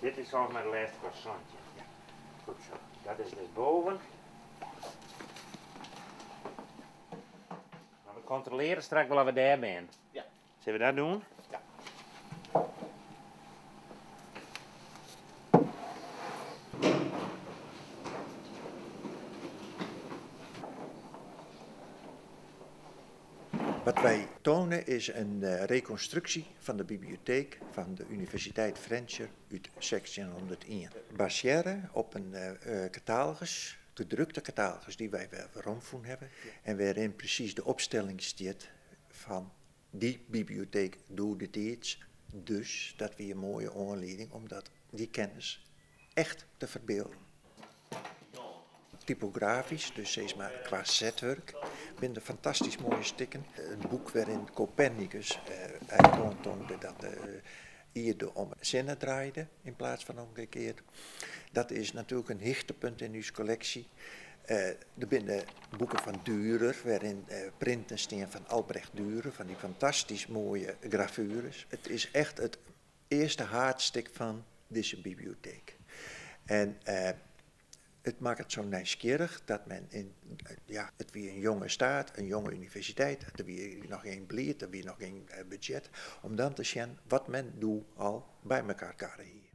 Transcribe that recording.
Dit is volgens mij de lêste van 17. Ja. Goed zo. Dat is dus boven. Maar we controleren straks wel of we daar zijn. Ja. Zullen we dat doen? Ja. Wat wij tonen is een reconstructie van de bibliotheek van de Universiteit Frjentsjer út 1601. Basearre op in catalogus, gedrukte catalogus dy't wy wer weromfûn hawwe en wêryn presys de opstelling stiet fan dy biblioteek doedetiids. Dus dat wie in moaie oanlieding om dat, dy kennis echt te ferbylden. Typografysk, dus sis mar kwa setwurk, binne der fantastysk moaie stikken. It boek wêryn Copernicus eh, oantoande dat de ierde om 'e sinne draaide yn plaats fan omgekeard. Dat is natuerlik in hichtepunt yn ús kolleksje. Der binne boeken fan Dürer, wêryn printen stean fan Albrecht Dürer, fan dy fantastysk moaie gravueres. It is echt it earste haadstik fan dizze biblioteek. En it makket so nijsgjirrich dat men yn, ja, it wie in jonge staat, in jonge universiteit, der wie noch gjin belied, der wie noch gjin budzjet, om dan te sjen wat men doe al by mekoar karre hie.